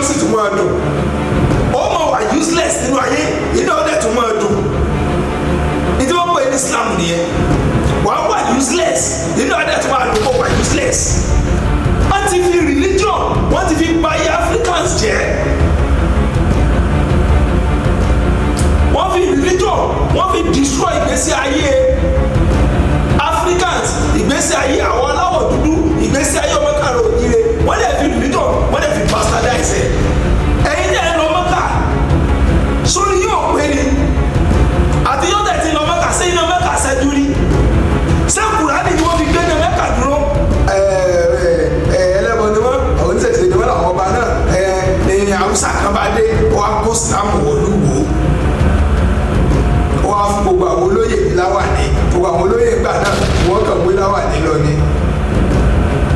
ó sì tún máa dùn. Ó máa wà useless nínú ayé, inú ẹ̀ ó dẹ̀ tún máa dùn. Ní tí wọ́n pè ní Islam nìyẹn. Wàá wà useless, inú ẹ̀ dẹ̀ tún máa dùn kó wà useless. Wọ́n ti fi religion, wọ́n ti fi bayé Africans jẹ́. Wọ́n fi religion, wọ́n fi destroy ìgbésí ayé Africans, ìgbésí ayé àwọn aláwọ̀ dúdú, ìgbésí ayé ọmọ káàrọ̀ òjíire. Wọ́n dẹ̀ fi religion, wọ́n dẹ̀ fi bastardize ẹ̀. Ẹ̀yin náà ẹ lọ Mẹ́kà, sórí yóò pé ni àti yóò tẹ̀ ti lọ Mẹ́kà. Sí iná Mẹ́kà ṣẹ́jú rí? Ṣé Kùránì ni wọ́n fi gbé ní Mẹ́kà dúró? Ẹlẹ́bọ ni wọ́n, àwọn oníṣẹ̀ṣe ni wọ́n, làwọn ọba náà. Ní Haúsá kan bá dé, wọ́n á kó Ìsìlámù wọ̀lú wò ó, wọ́n á fún gbogbo àwọn olóyè ní láwàní. Gbogbo àwọn olóyè ìgbà náà, wọ́n kàn gbé láwàní lọ ni.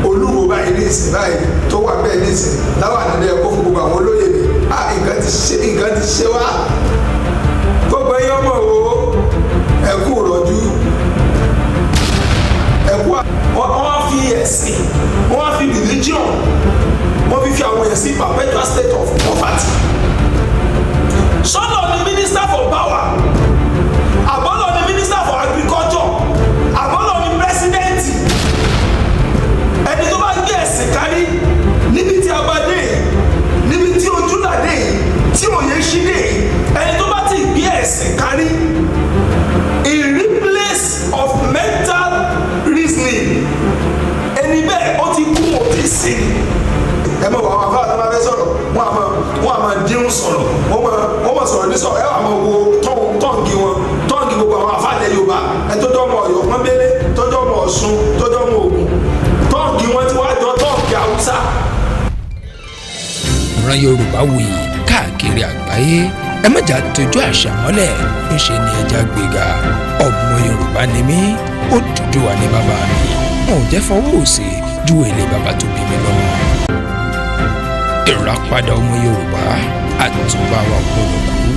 Olúwo báyìí ní ìsìn báyìí tó wà bẹ́ẹ̀ ní ìsìn, láwàní ló yẹ kó fún gbogbo àwọn olóyè mi. À, nǹkan ti ṣe, nǹkan ti ṣe wá. Gbogbo ẹ̀yin ọmọ wo, ẹ kú rọ̀jú, ẹ kú. Wọ́n fi ẹ̀sìn, wọ́n fi religion, wọ́n fi àwọn èèyàn sí perpetual state of poverty. Sọ́dọ̀ ni minister for power, àbọ̀lọ̀ ni minister for agriculture, àbọ̀lọ̀ ni president. Ẹni tó bá gbé ẹ̀sìn kárí níbi tí a bá dé yìí, níbi tí ojú là dé yìí, tí òye ṣí dé yìí, ẹni tó bá ti gbé ẹ̀sìn kárí in replace of mental reasoning, ẹni bẹ́ẹ̀ ó ti kú, ó ti sìn. Ẹ mọ̀, àwọn afárá tó máa fẹ́ sọ̀rọ̀, wọ́n á máa dín sọ̀rọ̀, wọ́n máa sọ̀rọ̀ ní sọ̀rọ̀. Ẹ wà máa wo tongue wọn, tongue gbogbo àwọn afáàlẹ̀ Yorùbá, ẹ tọ́jú ọmọ Ọ̀yọ́ pọ́nbélé, tọ́jú ọmọ Ọ̀ṣun, tọ́jú ọmọ Ògùn, tongue wọn ti wá jọ tongue Haúsá. Ìran Yorùbá wuyì káàkiri àgbáyé. Ẹ má jà tójú àṣà mọ́lẹ̀, ńṣe ni ẹja gbéga. Ọmọ Yorùbá ni mí, Odùduwà ní bàbá mi. Wọn ò jẹ́ fọwọ́ òsì ju èlé bàbá tó bí mi lọ́mọ. Ìràpadà ọmọ Yorùbá, àtúbà wa gbọ́dọ̀ kú.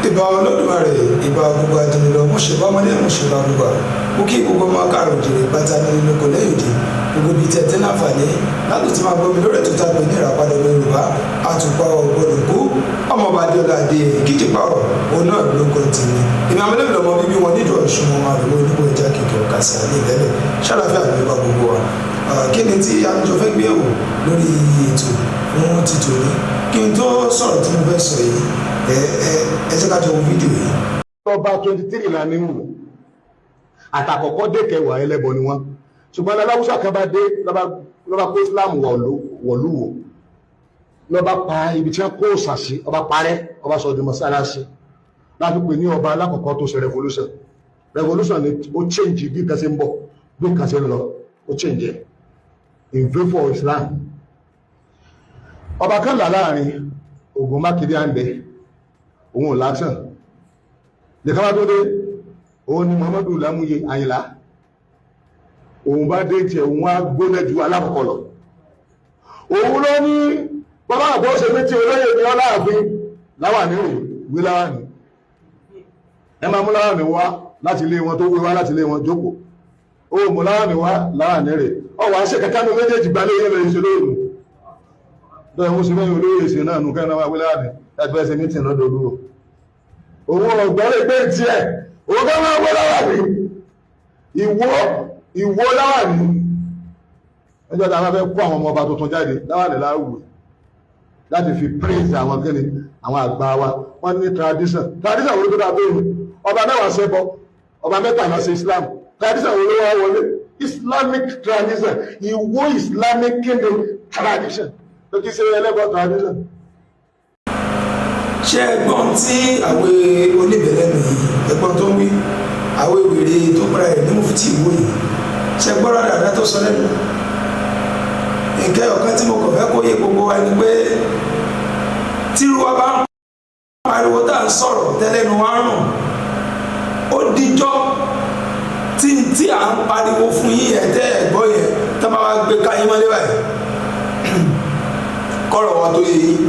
Ìbà Olódùmarè, ìbà gbogbo àjìnlọ, mo ṣe bá ọmọdé, mo ṣe bá gbogbo. Mo kí gbogbo ọmọ káàrọ̀ òjìrè pátá ní lóko lẹ́yìn òde, gbogbo ibi tí ẹ ti láǹfààní láti ti máa gbọ́ mi lórí ètò tá a pè ní Ìràpadà ọmọ Yorùbá, àtùpà ọ̀gbọ́dọ̀ kú. Ọmọọba Adéọlá Adé Kíjìpá ọ̀rọ̀ òun náà ló kọ́ tèmi. Èmi àmọ́lẹ́bí lọ́mọ bíbí wọn nídìí Ọ̀ṣun, ọmọ àrùn onígbò ìjà kìkì ọ̀kà sí àlẹ́ ìlẹ́lẹ̀ ṣàlàfíà ló bá gbogbo wa. Kí ni tí àjọ fẹ́ gbé wò lórí ètò fún ti tòní? Kí n tó sọ̀rọ̀ tí mo fẹ́ sọ yìí, ẹ jẹ́ ká jọ wo fídíò yìí. Ọba 23 la ní wò àtàkọ́kọ́ dé kẹwàá, ẹlẹ́bọ ni wọ́n. Ṣùgbọ́n aláwùsá kan bá dé, lọ́ba kó Islam wọ̀lúwò, lọ́ba pa ibi tí wọ́n kó òòṣà sí, ọba parẹ́, ọba sọ di mọ́sálásí. Láti pè ní ọba alákọ̀ọ́kọ́ tó ṣe revolution. Revolution ni ó change bí nǹkan ṣe ń bọ̀, bí nǹkan ṣe ń lọ, ó change ẹ̀ in favour of Islam. Ọba kan là láàrin Ògùn Mákindé àǹdẹ, òun ò lásán nìkan bá tó dé, òun ni Muhammadu Lámúyẹ Àyìnlá. Òun bá dé tiẹ̀, òun á gbóná ju alákọ̀ọ́kọ́ lọ. Òun ló ní bàbá àgbọ̀ ṣe pé tí olóyè ní ọláàfin láwàní rè wí láwàní, ẹ máa mú láwàní wá láti ilé wọn tó wé wá láti ilé wọn jókòó, ó mú láwàní wá, láwàní rè ọ wàá ṣe kẹkẹ ní méjèèjì gbalẹ̀ yẹn lóye ṣe lóòrùn lọ́yẹ̀ wọ́n ṣe fẹ́yìn olóyè ṣe náà nù kẹ́rin náà wá wí láwàní láti fẹ́ ṣe meeting lọ́dọ̀ olúwo. Òun ọ̀gbọ́n pé tiẹ̀ òun kọ́ máa wé láwàní, ìwọ ìwọ láwàní. Ẹjọ́ tá a bá fẹ́ kó àwọn ọmọ ọba tuntun jáde, láwàní láwùú láti fi praise àwọn kíni, àwọn àgbà wa. Wọ́n ní tradition. Tradition wo ló tó dáa tó yìí? Ọba 10 ṣẹbọ, ọba 13 ṣe Islam. Tradition wo ló wá wọlé? Islamic tradition, ìwọ Islamic kíni tradition ló kí ṣe ẹlẹ́bọ tradition. Ṣé ẹgbọ́n tí àwọn oníbẹ̀rẹ̀ nù yìí, ẹgbọ́n tó ń wí, àwọn ìwèrè tó pẹ́ra ẹ̀ ní mufti Ìwó yìí, ṣe gbọ́dọ̀ dáadáa tó sọ lẹ́nu? Nǹkan ọ̀kan tí mo kàn fẹ́ kó yé gbogbo wa ni pé tíru wa bá ń pariwo, tá à ń sọ̀rọ̀ tẹ́lẹ̀nu wa rùn, ó díjọ́ tí à ń pariwo fún yín yẹn tẹ́ ẹ̀ gbọ́ yẹn, tá bá wá gbé káyín mọ́lé báyìí, kọ́rọ̀ wa tó yé yín.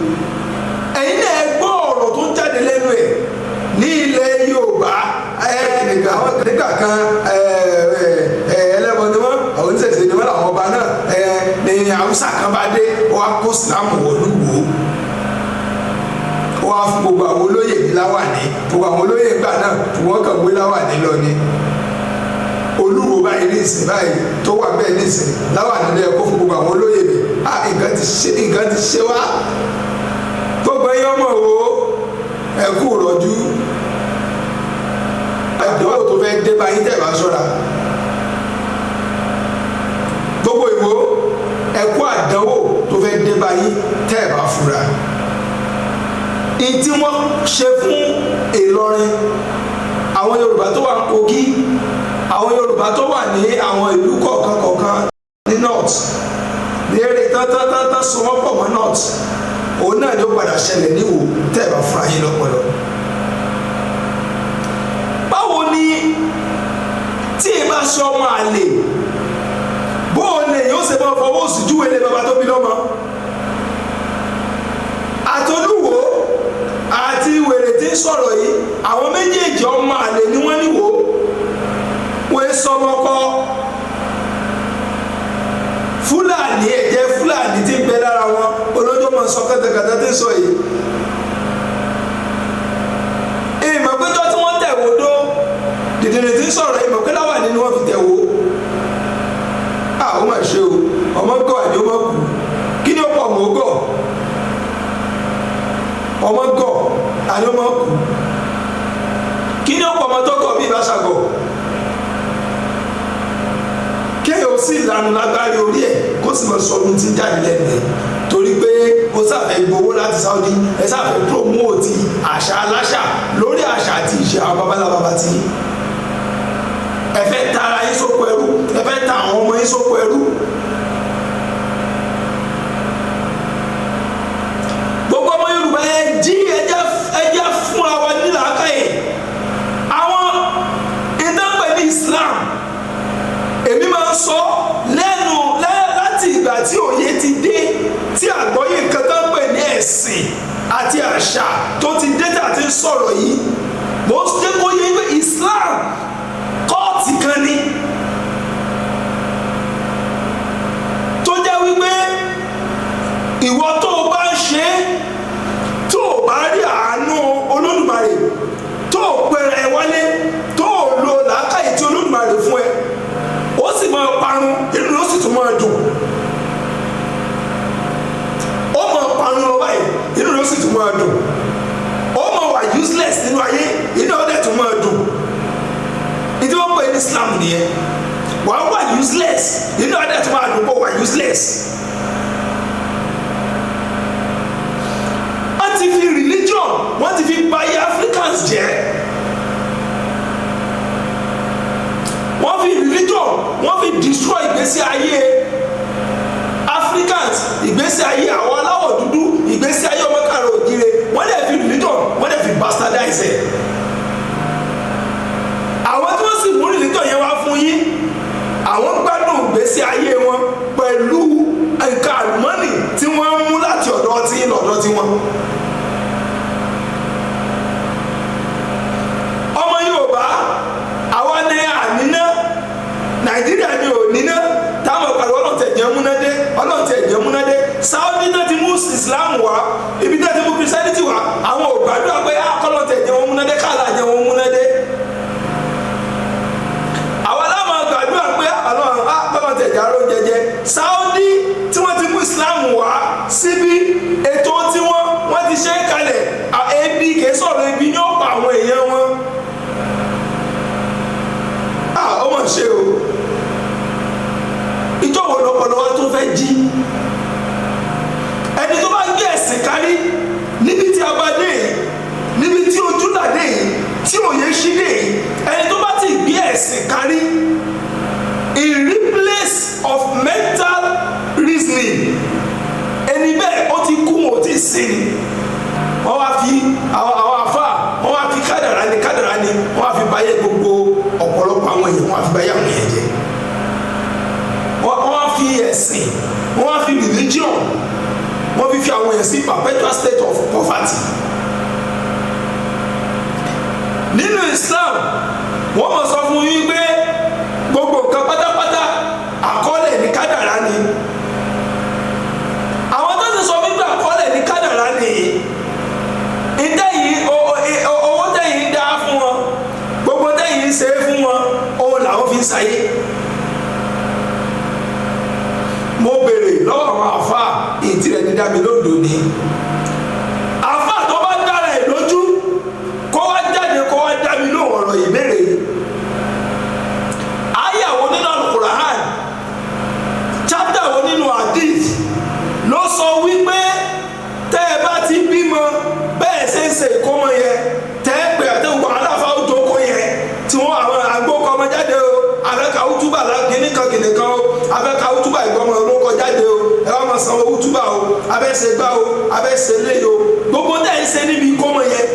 Ẹ̀yin náà ẹ gbọ́ ọ̀rọ̀ tó ń jáde lẹ́nu ẹ̀ ní ilẹ̀ Yorùbá. Nígbà kan, ẹlẹ́bọ ni wọ́n, àwọn oníṣẹ̀ṣe ni wọ́n, làwọn ọba náà ní. Haúsá kan bá dé, ó wá kó Ìsìlámù wọ̀lú wò ó, wá fún gbogbo àwọn olóyè ní láwàní. Gbogbo àwọn olóyè gbà náà wọ́n kàn wé láwàní lọ ni. Olúwo báyìí ní ìsìn báyìí tó wà bẹ́ẹ̀ ní ìsìn, láwàní ló yẹ kó fún gbogbo àwọn olóyè mi. Ah, nǹkan ti ṣe, nǹkan ti ṣe wá. Gbogbo ẹ̀yin ọmọ wo, ẹ kú rọ̀jú. Àdánwò tó fẹ́ dé báyìí tẹ̀ bá ṣọ́ra, gbogbo Ìwó, ẹ kú àdánwò tó fẹ́ dé báyìí tẹ̀ bá fura. Ìtí wọ́n ṣe fún Ìlọrin, àwọn Yorùbá tó wà ní Kogi, àwọn Yorùbá tó wà ní àwọn ìlú kọ̀ọ̀kan kọ̀ọ̀kan ní north, ní eré tán so wọ́n pọ̀ mọ́ north, òun náà ni ó padà ṣẹlẹ̀ níwò tẹ́ ẹ̀ bá fura yín lọ́pọlọ. Báwo ni tí ẹ bá ṣe ọmọ àlè, bó o lè yóò ṣe máa fọwọ́ òsì júwe lé bàbá tó bí lọ́mọ? Àtolúwo àti wèrè tí ń sọ̀rọ̀ yìí, àwọn méjèèjì, ọmọ àlè ni wọ́n níwò. Wọ́n sọmọkọ Fúlàní, ẹ̀jẹ̀ Fúlàní tí ń bẹ lára wọn olójó máa sọ kẹtẹkẹtẹ tí ń sọ yìí. Ìmọ̀ péjọ tí wọ́n tẹ̀wó dó dìdìrì tí ń sọ̀rọ̀, ìmọ̀ pé láwàní ni wọ́n fi tẹ̀wó. À, ó mà ṣe o. Ọmọ gọ̀ àní ó má kú. Kí ni ó pọ̀ mọ́ gọ̀? Ọmọ gọ̀ àní ó má kú. Kí ni ó pọ̀ mọ́ tó gọ̀ bí ìbáṣagọ̀? Kéèyàn ó sì lanu lágbárí orí ẹ̀, kó sì mọ sọ ohun tí ń jáde lẹ́nu ẹ̀, torí pé ó sàfẹ́ gbowó láti Saudi. Ẹ sàfẹ́ promote àṣà aláṣà lórí àṣà àti ìṣe àwọn babalábaba tí ẹ fẹ́ ta ara yín sóko ẹrú, ẹ fẹ́ ta àwọn ọmọ yín sóko ẹrú. Gbogbo ọmọ Yorùbá, ẹ jí, ẹ jẹ́ fúnra wa nílàákàyè. Àwọn ìdánpẹ̀ ní Islam, èmi máa ń sọ lẹ́nu láti ìgbà tí òye ti dé, tí àgbọ́yé nǹkan tó ń pè ní ẹ̀sìn àti àṣà tó ti dé tí a ti ń sọ̀rọ̀ yìí, mo ń jẹ́ kó yé pé Islam cult kan ni tó jẹ́ wípé ìwọ tó o bá ń ṣe é, tó o bá rí àánú Olódùmarè, tó o pẹrẹ ẹ wálé, tó o lo làákàyè tí Olódùmarè fún ẹ, ó sì máa parun, inú ló sì tún máa dùn. Ó máa parun lọ báyìí, inú ló sì tún máa dùn. Ó máa wà useless nínú ayé, inú ọdẹ tún máa dùn. Ìdí wọn pè ní Islam nìyẹn. Wàá wà useless, inú ọdẹ tún máa dùn kó wà useless. Wọ́n ti fi religion, wọ́n ti fi bayé Africans jẹ́. Wọ́n fi religion, wọ́n fi destroy ìgbésí ayé Africans, ìgbésí ayé àwọn aláwọ̀ dúdú, ìgbésí ayé ọmọ káàrọ̀ òjìrè. Wọ́n dẹ̀ fi religion, wọ́n dẹ̀ fi bastardize ẹ̀. Àwọn tí wọ́n sì mú religion yẹn wá fún yín, àwọn gbádùn ìgbésí ayé wọn pẹ̀lú nǹkan àlùmọ́nì tí wọ́n ń mú láti ọ̀dọ̀ tí lọ́dọ̀ tí wọ́n. Ọmọ Yorùbá, àwa ní àníná. Nàìjíríà ni ò níná táwọn pariwo, "Ọlọ́run tẹ̀ jẹ́ múnádé, Ọlọ́run tẹ̀ jẹ́ múnádé." Saudi náà ti mú Islam wá, ibi náà ti mú Christianity wá, àwọn ò gbàdúrà pé kọ́lọ́run tẹ̀ jẹ́ wọn múnádé, káàlà jẹ́ wọn múnádé. Àwọn aláwọ̀ gbàdúrà pé Ọlọ́run, kọ́lọ́run tẹ̀ jẹ́ aró jẹjẹ. Saudi tí wọ́n ti mú Islam wá síbí, ètò tí wọ́n ti ṣe é kalẹ̀. Ebi kìí sọ̀rọ̀, ebi ní ó pa àwọn èèyàn wọn. Ó mà ṣe o. Ìjọ wo lọpọlọ wa tó fẹ́ jí? Ẹni tó bá gbé ẹ̀sìn kárí níbi tí a bá dé yìí, níbi tí ojú là dé yìí, tí òye ṣí dé yìí, ẹni tó bá ti gbé ẹ̀sìn kárí in replace of mental reasoning, ẹni bẹ́ẹ̀ ó ti kú, wọn ò tí ì sí ni. Wọ́n wá fi àwọn àfa, wọ́n wá fi kádàrá ni, kádàrá ni, wọ́n wá fi báyé gbogbo ọ̀pọ̀lọpọ̀ àwọn èèyàn, wọ́n wá fi báyé àwọn èèyàn jẹ́. Wọ́n wá fi ẹ̀sìn, wọ́n wá fi religion, wọ́n fi àwọn èèyàn sí perpetual state of poverty. Nínú Islam, wọ́n mọ̀ sọ fún yín pé gbogbo nǹkan pátápátá, àkọọ́lẹ̀ ní, kádàrá ni. Àwọn àfa ìtì rẹ̀ ní dá mi lóńdó ni. Àfa tó bá dára ẹ̀ lójú, kó wá jáde, kó wá dá mi lóhùn ọ̀rọ̀ ìbéèrè yìí. Àyà wo nínú Al-Qur'an, chapter wo nínú Hadith ló sọ wípé tẹ́ ẹ bá ti bímọ, bẹ́ẹ̀ ṣe ń ṣe ìkómọ yẹn, tẹ́ ẹ pè àti gbogbo aláfa òjòkó yẹn tí wọ́n àwọn àgbókọ ọmọ jáde o, afẹ́ka útúbà kìíní kan kìíní kan o, afẹ́ka útúbà ìgbọ́mọ olóko jáde o, ẹ wá máa sanwó útúbà o, afẹ́ṣe gbá o, afẹ́ṣe lé o, gbogbo tẹ́ ẹ ń ṣe níbi ìkómọ yẹn,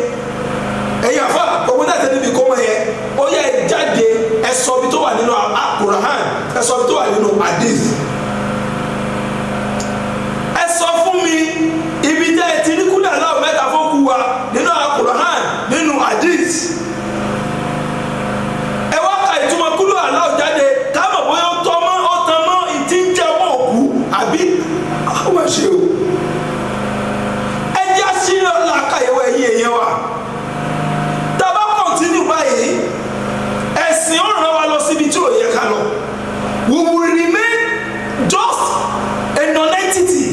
ẹ̀yin àfa, gbogbo tẹ́ ẹ ń ṣe níbi ìkómọ yẹn, ó yẹ ẹ jáde, ẹ sọ ibi tó wà nínú Al-Qur'an, ẹ sọ ibi tó wà nínú Hadith. Ẹ sọ fún mi ibi tẹ́ ẹ ti ní kúlẹ̀ aláwọ̀ mẹ́ta fókù wa nínú Al-Qur'an, nínú Hadith. Ẹ wá ka ìtumọ̀ kúlẹ̀ aláwọ̀ jáde, ká mọ̀ bóyá ó tọ́ mọ́, ó tan mọ́ ìtí ń jẹ́ ọmọ òkú àbí àwọn ṣe o. Ẹ jẹ́ àṣírí làákàyèwọ̀ ẹ̀yìn èèyàn wa. Tá a bá continue báyìí, ẹ̀sìn ó ràn wá lọ síbi tí ò yẹ ká lọ. We will remain just a non-entity.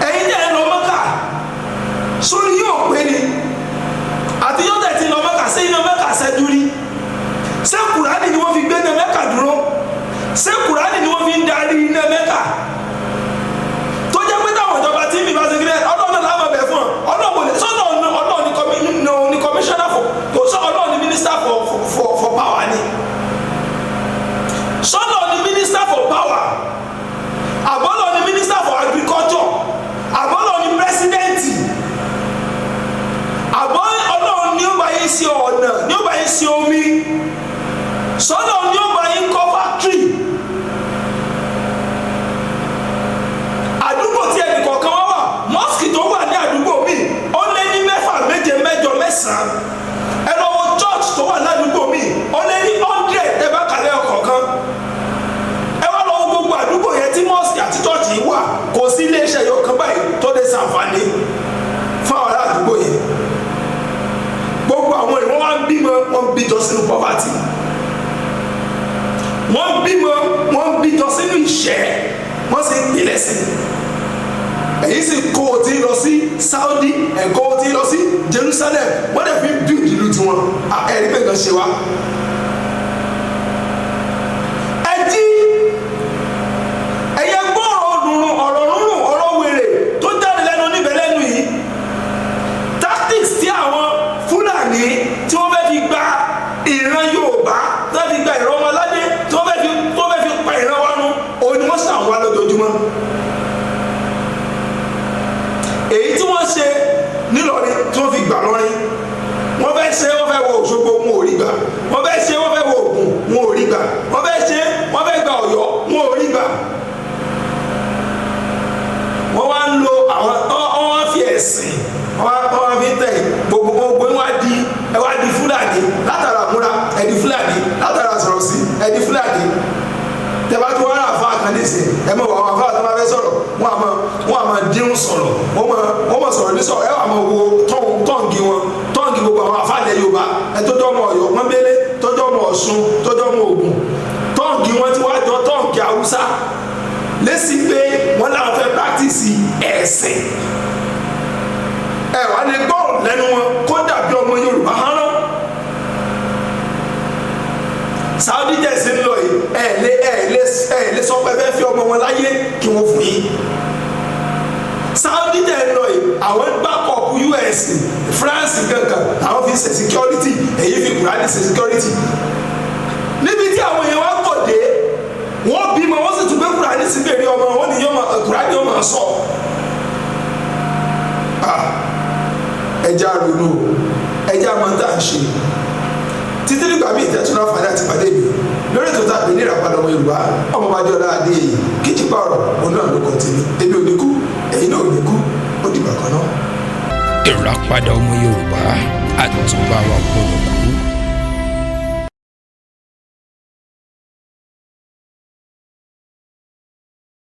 Ẹ̀yin tẹ́ ẹ lọ Mẹ́kà, sórí yóò pé ni àti yóò tẹ̀ ti lọ Mẹ́kà, sí iná Mẹ́kà ṣẹ́jú rí? Ṣé Kùránì ni wọ́n fi gbé iná Mẹ́kà dúró? Ṣé Kùránì ni wọ́n fi ń darí iná Mẹ́kà? Tó jẹ́ pé táwọn ìjọba tí mi bá ṣe kílẹ̀, Ọlọ́run náà láwọn bẹ̀ fún ọ. Ọlọ́run kò lè sọ́nà. Ọlọ́run ní commissioner for, kò sọ Ọlọ́run ní minister for power ni. Sọ́nà ní minister for power, àbọ̀lọ̀ ní minister for agriculture, àbọ̀lọ̀ ní president, àbọ̀ Ọlọ́run ní ó bá yín ṣe ọ̀nà, ní ó bá yín ṣe omi, sọ́nà ní ó bá yín kọ́ factory. Àdúgbò tí ẹnì kọ̀ọ̀kan wá wà, mosque tó wà ní àdúgbò mi, ó lé ní mẹ́fà, méje, mẹ́jọ, mẹ́sàn-án. Ẹ lọ wo church tó wà ládùúgbò mi, ó lé ní 100. Ẹ bá kàlẹ́ ọ̀kọ̀ọ̀kan, ẹ wá lọ wo gbogbo àdúgbò yẹn tí mosque àti church yìí wà, kò sí iléeṣẹ́ yóò kan báyìí tó lè ṣàǹfààní fún àwọn ará àdúgbò yẹn. Gbogbo àwọn ìwọ́n wá ń bímọ, wọ́n ń bíjọ sínú poverty, wọ́n ń bímọ, wọ́n ń bíjọ sínú ìṣẹ́, wọ́n sì ń pè lẹ́sìn. Èyí sì kó o ti lọ sí Saudi, ẹ̀kọ́ o ti lọ sí Jerusalem, wọ́n dẹ̀ fi build ìlú tiwọn. Ẹ̀rí pé nǹkan ṣe wá. Ẹ jí, ẹ̀yẹ gbọ́rọ̀ ọ̀dùnrún, ọ̀rọ̀ rúrùn, ọ̀rọ̀ wèrè tó jáde lẹ́nu níbẹ̀ lẹ́nu yìí. Tactics tí àwọn Fúlàní tí wọ́n fẹ́ fi gba ìran Yorùbá, tí wọ́n fi gba ìran ọmọládé, tí wọ́n fẹ́ fi pa ìran wa run, òun ni wọ́n ṣàn wá lójoojúmọ́. Èyí tí wọ́n ṣe nílọrin tí wọ́n fi gbà lọ́rin, wọ́n fẹ́ ṣe, wọ́n fẹ́ wọ Òṣogbo, wọn ò rí gbà. Wọ́n fẹ́ ṣe, wọ́n fẹ́ wọ Ògùn, wọn ò rí gbà. Wọ́n fẹ́ ṣe, wọ́n fẹ́ gba Ọ̀yọ́, wọn ò rí gbà. Wọ́n wá ń lo àwọn, wọ́n wá fi ẹ̀sìn, wọ́n wá fi tẹ̀ gbogbo gbogbo. Wọ́n di ẹ wá di Fúlàní látara múra, ẹ di Fúlàní látara sọ̀rọ̀ sí, ẹ di Fúlàní. Tẹ́bá tí wọ́n rà fún àkànníṣe, ẹ mọ̀ àwọn afárá tó máa fẹ́ sọ̀rọ̀, wọ́n àmọ́ dín sọ̀rọ̀, wọ́n mọ̀ sọ̀rọ̀ ní sọ̀rọ̀. Ẹ wà mọ̀ wo tọ́ǹgì wọn, tọ́ǹgì gbogbo àwọn afáàlẹ̀ Yorùbá, ẹ tọ́jọ́ ọmọ Ọ̀yọ́ pọ́nbélé, tọ́jọ́ ọmọ Ọ̀ṣun, tọ́jọ́ ọmọ Ògùn, tọ́ǹgì wọn ti wá jọ tọ́ǹgì Haúsá lẹ́sìn pé wọ́n láwọn fẹ́ practice ẹ̀sìn. Ẹ wà lè gbọ́ lẹ́nu wọn kó dàbí ọmọ Yorùbá hánrán. Saudi tẹ̀sí ń lọ yìí, ẹ lè sọ pé fẹ́ fi ọmọ wọn láyé kí wọ́n fún yín. Saudi tẹ̀ ń lọ yìí, àwọn backup US, France kankan àwọn fi ṣe security, èyí fi Kùránì ṣe security. Níbi tí àwọn èèyàn wá kọ̀ dé, wọ́n bímọ, wọ́n sì tún gbé Kùránì sí bèrè ọmọ wọn ní Kùránì yóò máa sọ. Ẹja ronú, ẹja máa ń tà ń ṣe títí nígbà míì tẹ́tún láǹfààní àti pàdé mi lórí ètò tàbí ní Ìràpadà Ọmọ Yorùbá. Ọmọ bá jọlá adé yìí kíjìpá ọ̀rọ̀ òun náà ló kàn tèmi. Èmi ò ní kú, ẹ̀yin náà ò ní kú. Ó dìgbà kan náà. Ìràpadà Ọmọ Yorùbá, àtúbà wa gbọ́dọ̀ kú.